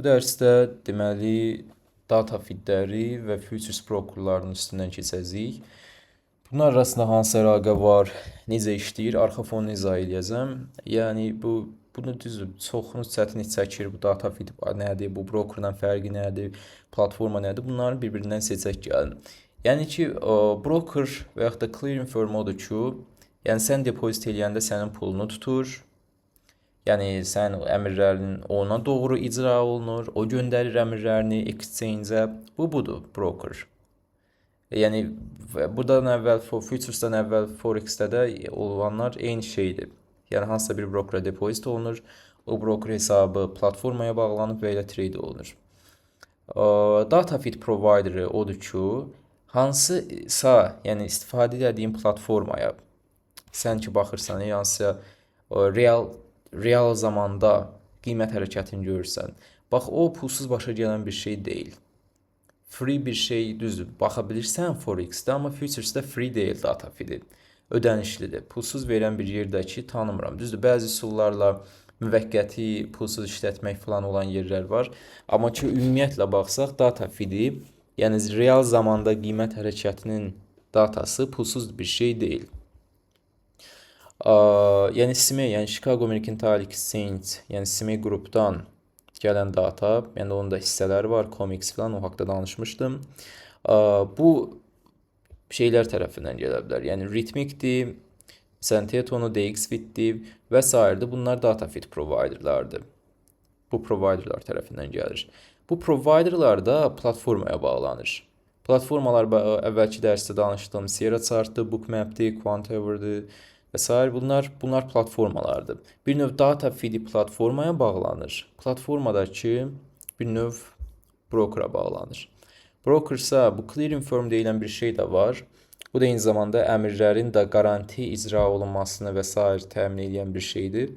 Bu dərsdə deməli data feedləri və futures brokerlarının üstündən keçəcəyik. Bunlar arasında hansı əlaqə var, necə işləyir, arxa fonunu izah eləyəcəm. Yəni bunu düzdür, çoxunuz çətinlik çəkir bu data feed nədir, bu brokerdan fərqi nədir, platforma nədir? Bunların bir-birindən seçək gəlin. Yəni ki, broker və yaxud da clearing firm odur ki, yəni sən depozit eləyəndə sənin pulunu tutur. Yəni sənin əmrlərin ona doğru icra olunur. O göndərir əmrlərini exchange-ə. Bu budur broker. Yəni buradan əvvəl futures'dan əvvəl Forex-də də olanlar eyni şeydir. Yəni hansısa bir brokera depozit olunur. O broker hesabı platformaya bağlanıb və elə trade olunur. Data feed provider'ı odur ki, hansısa, yəni istifadə etdiyin platformaya sən ki baxırsan, hansısa real zamanda qiymət hərəkətini görürsən. Bax o pulsuz başa gələn bir şey deyil. Free bir şey düzdür, baxa bilirsən Forex-də, amma futures-də free deyil data feed-i. Ödənişlidir. Pulsuz verən bir yerdə ki, tanımıram. Düzdür, bəzi üsullarla müvəqqəti pulsuz işlətmək falan olan yerlər var. Amma ki, ümumiyyətlə baxsaq, data feed-i, yəni real zamanda qiymət hərəkətinin datası pulsuz bir şey deyil. Yəni CME, yəni Chicago Mercantile Exchange, yəni CME qrupdan gələn data, yəni onun da hissələri var, COMEX falan, o haqda danışmışdım. Bu şeylər tərəfindən gələ bilər. Yəni Rithmicdir, məsələn Thetonu, dxFeed-dir və sairədir. Bunlar data feed providerlardır. Bu providerlar tərəfindən gəlir. Bu providerlar da platformaya bağlanır. Platformalar əvvəlki dərsdə danışdığım Sierra Chart'dır, Bookmap'dir, Quantower'dır və sair. Bunlar platformalardır. Bir növ data feed platformaya bağlanır. Platformadakı bir növ brokera bağlanır. Broker isə bu clearing firm deyilən bir şey də var. Bu da eyni zamanda əmrlərin də qaranti icra olunmasını və sair təmin edən bir şeydir.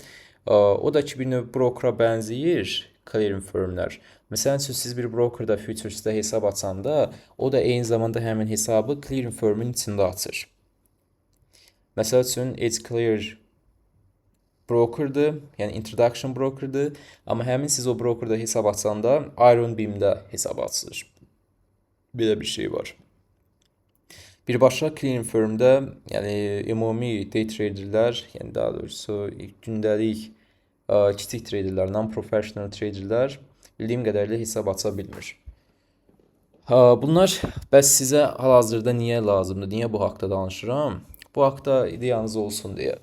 O da ki bir növ brokera bənzəyir clearing firmlər. Məsələn üçün siz bir brokerda futures'da hesab açanda, o da eyni zamanda həmin hesabı clearing firmin içində açır. Məsəl üçün Edge Clear brokerdır, yəni introduction brokerdır, amma həmin siz o brokerda hesab açanda Iron Beam'də hesab açılır. Belə bir şey var. Birbaşa clearing firmdə, yəni ümumi day traderlər, yəni daha doğrusu gündəlik kiçik traderlər, non-professional traderlər bildiyim qədərilə hesab aça bilmir. Ha, bunlar bəs sizə hal-hazırda niyə lazımdır? Niyə bu haqda danışıram? Bu haqda ideyanız olsun deyə.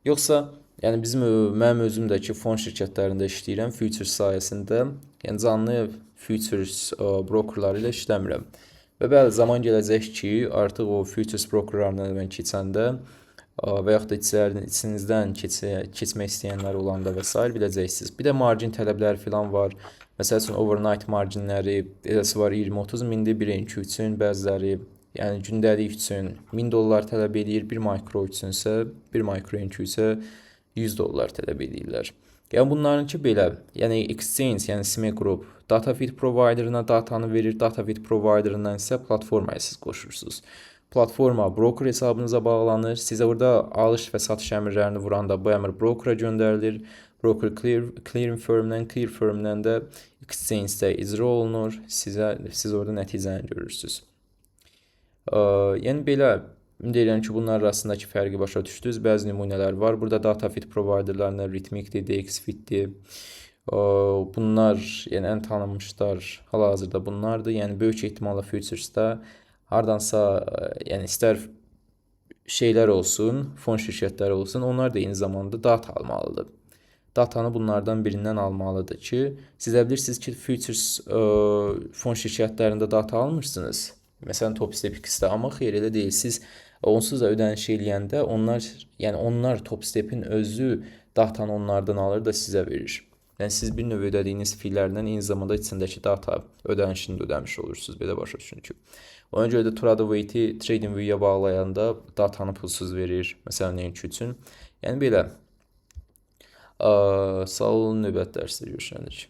Yoxsa yəni bizim mənim özüm də ki fon şirkətlərində işləyirəm futures sahəsində. Yəni canlı futures brokerları ilə işləmirəm. Və bəli, zaman gələcək ki, artıq o futures brokerlarından mən keçəndə və yaxud da içinizdən keçmək istəyənlər olanda və sair biləcəksiniz. Bir də margin tələbləri filan var. Məsəl üçün overnight marginləri eləsi var 20-30 mindir bir NQ üçün, bəziləri yəni gündəlik üçün 1000 dollar tələb eləyir, bir micro üçünsə, bir micro NQ isə 100 dollar tələb eləyirlər. Yəni bunlarınki belə, yəni exchange, yəni CME Group data feed providerına datanı verir, data feed providerından isə platformaya siz qoşursunuz. Platforma broker hesabınıza bağlanır. Sizə orada alış və satış əmrlərini vuranda bu əmr brokera göndərilir. Broker clearing firmdən, clear firmdən də exchange-də icra olunur. Siz orada nəticəni görürsünüz. Yəni belə ümid edirəm ki, bunlar arasındakı fərqi başa düşdünüz. Bəzi nümunələr var. Burada data feed providerlarına Rithmicdir, dxFeed-dir. Bunlar yəni ən tanınmışlar hal-hazırda bunlardır. Yəni böyük ehtimalla futures'da hardansa yəni istər şeylər olsun, fon şirkətləri olsun, onlar da eyni zamanda data almalıdır. Datanı bunlardan birindən almalıdır ki, siz də bilirsiniz ki, futures fon şirkətlərində data almırsınız. Məsələn Topstep X-də, amma xeyr elə deyil. Siz onsuz da ödəniş eləyəndə onlar, yəni onlar Topstep'in özü datanı onlardan alır da sizə verir. Yəni siz bir növ ödədiyiniz feelərdən eyni zamanda içindəki data ödənişini də ödəmiş olursunuz. Belə başa düşün ki. Ona görə də Tradovate-i TradingView-ya bağlayanda datanı pulsuz verir. Məsələn NQ üçün. Yəni belə. Sağ olun, növbəti dərsdə görüşənədək.